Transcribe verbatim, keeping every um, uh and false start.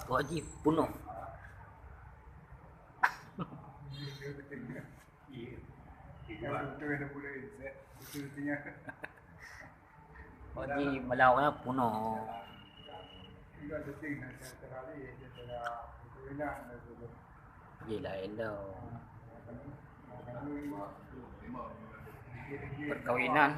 Kok ji punoh. Kok ji malau na punoh. Ji laén lom. Perkawinan.